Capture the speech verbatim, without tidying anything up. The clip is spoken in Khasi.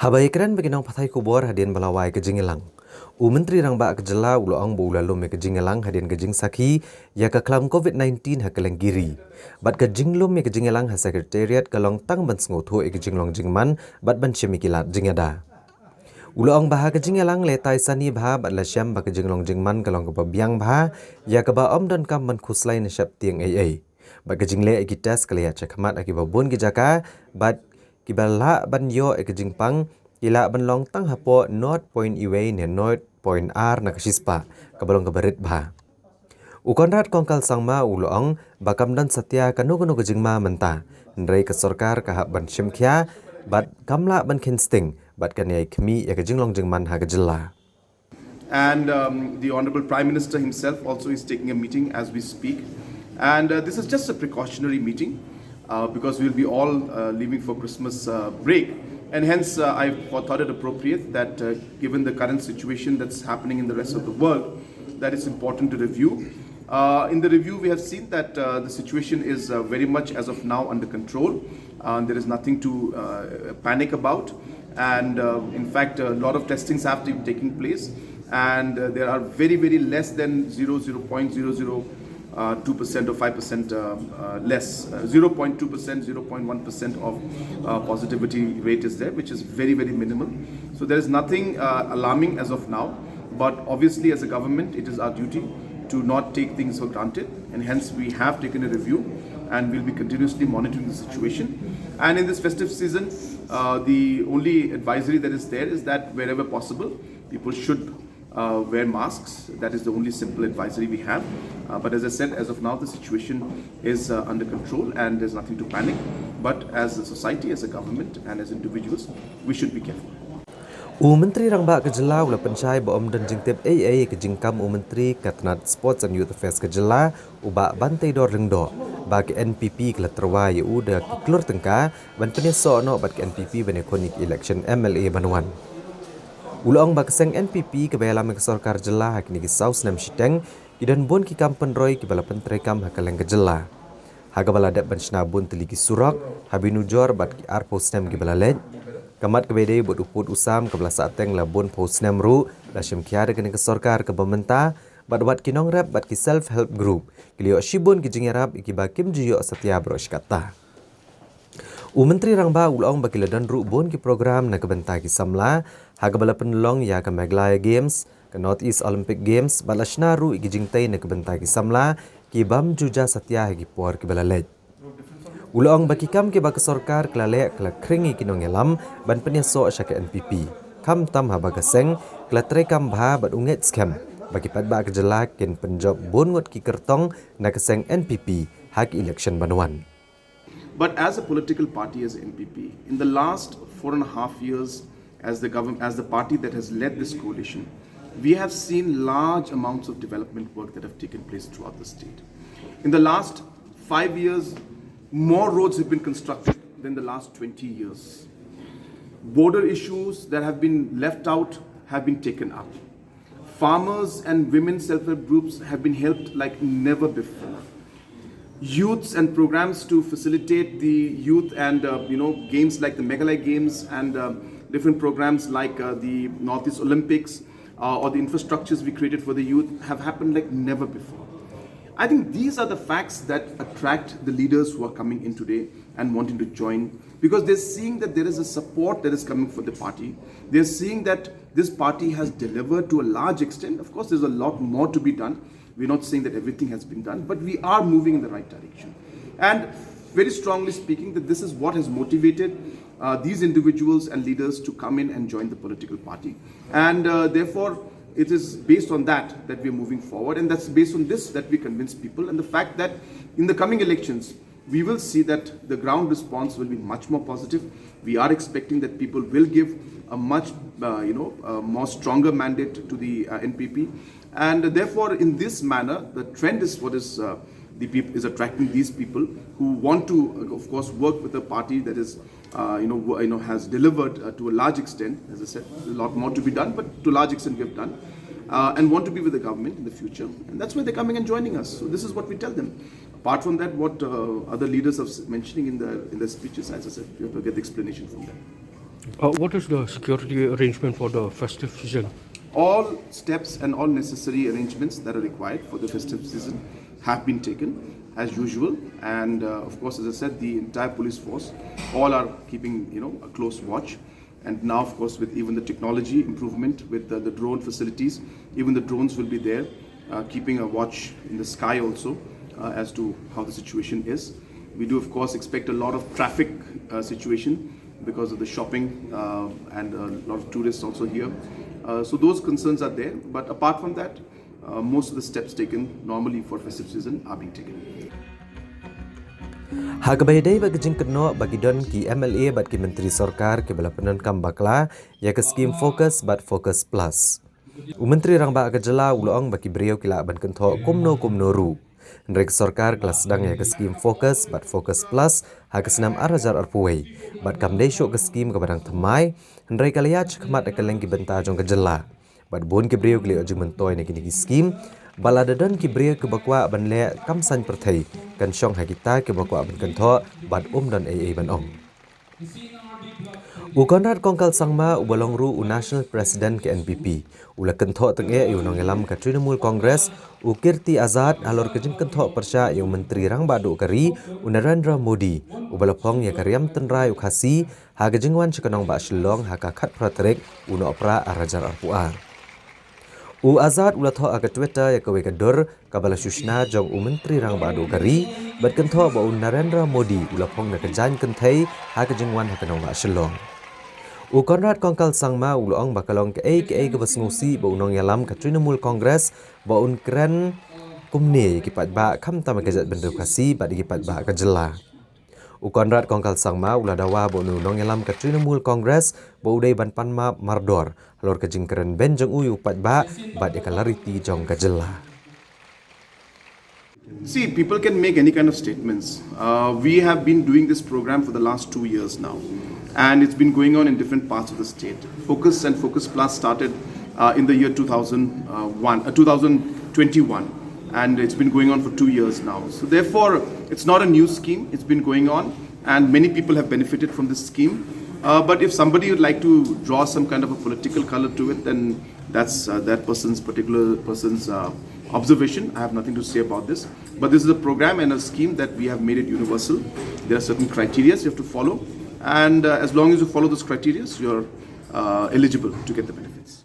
Haba ïakren bad ki nongpathai khubor hadien ba la wai ka jingïalang, u Myntri Rangbah ka jylla u la ong ba u la lum ïa ka jingïalang hadien ka jingsakhi ïa ka khlam covid nineteen ha kylleng ki ri. Bad ka jinglum ïa ka jingïalang ha Secretariat ka long tang ban sngewthuh ïa ka jinglong jingman bad ban shim ïa ki lad jingïada. U la ong ba ha ka jingïalang la tai sani bha bad la shem ba ka jinglong jingman ka long kaba biang bha, ïa kaba ym donkam ban khuslai ne sheptieng ei ei. Bad ka jingleh ïa ki test ka la ïaid shakhmat ha kiba bun ki jaka, bad kiba lah ban ïoh ïa ka jingpang ki lah ban long tang hapoh nought point wei ne nought point ar na ka shispah, kaba long kaba rit bha. U Conrad Kongkal Sangma u la ong ba kam don satia kano kano ka jingma mynta, hynrei ka sorkar ka hap ban shim khia bad kam lah ban kheiñ sting bad kan ïai khmih ïa ka jinglong jingman ha ka jylla. And um, the Honorable Prime Minister himself also is taking a meeting as we speak. And uh, this is just a precautionary meeting uh, because we'll be all uh, leaving for Christmas uh, break. And hence, uh, I thought it appropriate that uh, given the current situation that's happening in the rest of the world, that it's important to review. Uh, in the review, we have seen that uh, the situation is uh, very much as of now under control. Uh, there is nothing to uh, panic about. And uh, in fact, a lot of testings have been taking place. And uh, there are very, very less than zero, zero point zero zero uh, two percent or five percent uh, uh, less. Uh, zero point two percent, zero point one percent of uh, positivity rate is there, which is very, very minimal. So there is nothing uh, alarming as of now. But obviously, as a government, it is our duty to not take things for granted. And hence, we have taken a review and we'll be continuously monitoring the situation. And in this festive season, uh, the only advisory that is there is that wherever possible, people should uh, wear masks. That is the only simple advisory we have. Uh, but as I said, as of now, the situation is uh, under control and there's nothing to panic. But as a society, as a government, and as individuals, we should be careful. U Myntri Rangbah ka jylla u la pynshai ba ym don jingtip ei ei ka jingkam u Myntri ka tnat Sports and Youth Affairs ka jylla, u Bah Banteidor Lyngdoh, ba ka N P P ka la tyrwa ïa u da ki klur tyngka ban pynïasoh noh bad ka N P P ban ïakhun ïa ka election M L A ban wan. U la ong ba ka seng N P P kaba ïalam ïa ka sorkar jylla ha kine ki saw snem shiteng, ki don bun ki kam pynroi kiba la pyntreikam ha kylleng ka jylla. Ha kaba la dep ban shna bun tylli ki surok ha ki nujor bad ki arphew snem kiba la leit. Ka mat kaba ïadei bad u pud u sam kaba la sahteng la bun phew snem ruh la shim khia da kane ka sorkar kaba mynta, bad wat ki nongrep bad ki self help group ki la ïoh shibun ki jingïarap ïa kiba kim ju ïoh satia baroh shi katta. U Myntri Rangbah u la ong ba ki la don ruh bun ki program na ka bynta ki samla, ha kaba la pynlong ïa ka Meghalaya Games, ka North East Olympic Games, bad la shna ruh ïa ki jingtei na ka bynta ki samla kibym ju jia satia ha ki por kiba la leit. U la ong ba ki kam kiba ka sorkar ka la leh ka la khring ïa ki nongïalam ban pynïasoh sha ka N P P. Khamtam haba ka seng ka la treikam bha bad u ngeit skhem ba ki paidbah ka jylla kin pynjop bun ngut ki kyrtong na ka seng N P P ha ki election ban wan. But as a political party, as N P P, in the last four and a half years, as the government, as the party that has led this coalition, we have seen large amounts of development work that have taken place throughout the state. In the last five years, more roads have been constructed than the last twenty years. Border issues that have been left out have been taken up. Farmers and women self-help groups have been helped like never before. Youths and programs to facilitate the youth and uh, you know, games like the Meghalaya Games and uh, different programs like uh, the Northeast Olympics uh, or the infrastructures we created for the youth have happened like never before. I think these are the facts that attract the leaders who are coming in today and wanting to join, because they're seeing that there is a support that is coming for the party. They're seeing that this party has delivered to a large extent. Of course, there's a lot more to be done. We're not saying that everything has been done, but we are moving in the right direction. And very strongly speaking, that this is what has motivated uh, these individuals and leaders to come in and join the political party. And uh, therefore, it is based on that that we're moving forward, and that's based on this that we convince people. And the fact that in the coming elections, we will see that the ground response will be much more positive. We are expecting that people will give a much, uh, you know, uh, more stronger mandate to the uh, N P P. And therefore, in this manner, the trend is what is uh, the peop- is attracting these people who want to, uh, of course, work with a party that is, uh, you know, wo- you know, has delivered uh, to a large extent. As I said, a lot more to be done, but to a large extent, we have done, uh, and want to be with the government in the future. And that's why they're coming and joining us. So this is what we tell them. Apart from that, what uh, other leaders are s- mentioning in the in their speeches, as I said, you have to get the explanation from them. Uh, what is the security arrangement for the festive season? All steps and all necessary arrangements that are required for the festive season have been taken as usual. And uh, of course, as I said, the entire police force, all are keeping, you know, a close watch. And now, of course, with even the technology improvement with the, the drone facilities, even the drones will be there, uh, keeping a watch in the sky also uh, as to how the situation is. We do, of course, expect a lot of traffic uh, situation because of the shopping uh, and a lot of tourists also here. Uh, so those concerns are there. But apart from that, uh, most of the steps taken normally for festive season are being taken. Ha kaba ïadei bad ka jingkynnoh ba ki don ki M L A bad ki myntri sorkar kiba la pyndonkam bakla ïa ka skim Focus bad Focus Plus. U Myntri Rangbah ka jylla u la ong ba ki briew ki lah ban kynthoh kumno kumno ruh. Hynrei ka sorkar ka la sdang ïa ka skim Focus bad Focus Plus ha ka snem ar hajar arphew wei bad kam dei shuh ka skim kaba dang thymmai, hynrei ka la ïaid shakhmat ha kylleng ki bynta jong ka jylla. Bad bun ki briew ki la ïoh jingmyntoi na kine ki skim, ba lada don ki briew kiba kwah ban leh kam saiñ pyrthei, kan shong ha kita kiba kwah ban kynthoh bad um don ei ei ban ong. U Conrad Kongkal Sangma uba long ruh u National President ka N P P u la kynthoh tyngeh ïa u nongïalam ka Trinamool Congress, u Kirti Azad, halor ka jingkynthoh pyrshah ïa u Myntri Rangbah Duh ka ri, u Narendra Modi, uba la phong ïa ka riam tynrai u Khasi ha ka jingwan sha ka nongbah Shillong ha ka khatphra tarik u Nohprah ar hajar arphew ar. U Azad u la thoh ha ka Twitter ïa kawei ka dur kaba la shu shna jong u Myntri Rangbah Duh ka ri bad kynthoh ba u Narendra Modi u la phong da ka jaiñ kynthei ha ka jingwan ha ka nongbah Shillong. U Conrad Kongkal Sangma u la ong ba ka long kaei kaei kaba sngewsih ba u nongïalam ka Trinamool Congress ba un kren kumne ïa ki paidbah khamtam ïa ka jaitbynriew Khasi bad ïa ki paidbah ka jylla. U Conrad Kongkal Sangma u la dawa ba u nongïalam ka Trinamool Congress ba u dei ban pan map mardor halor ka jingkren bein jong u ïa u paidbah bad ïa ka lariti jong ka jylla. See, people can make any kind of statements. Uh, we have been doing this program for the last two years now, and it's been going on in different parts of the state. Focus and Focus Plus started uh, in the year two thousand one, uh, two thousand twenty-one, and it's been going on for two years now. So therefore, it's not a new scheme. It's been going on, and many people have benefited from this scheme. Uh, but if somebody would like to draw some kind of a political color to it, then that's uh, that person's particular person's uh, observation. I have nothing to say about this. But this is a program and a scheme that we have made it universal. There are certain criteria you have to follow, and uh, as long as you follow those criteria, you're uh, eligible to get the benefits.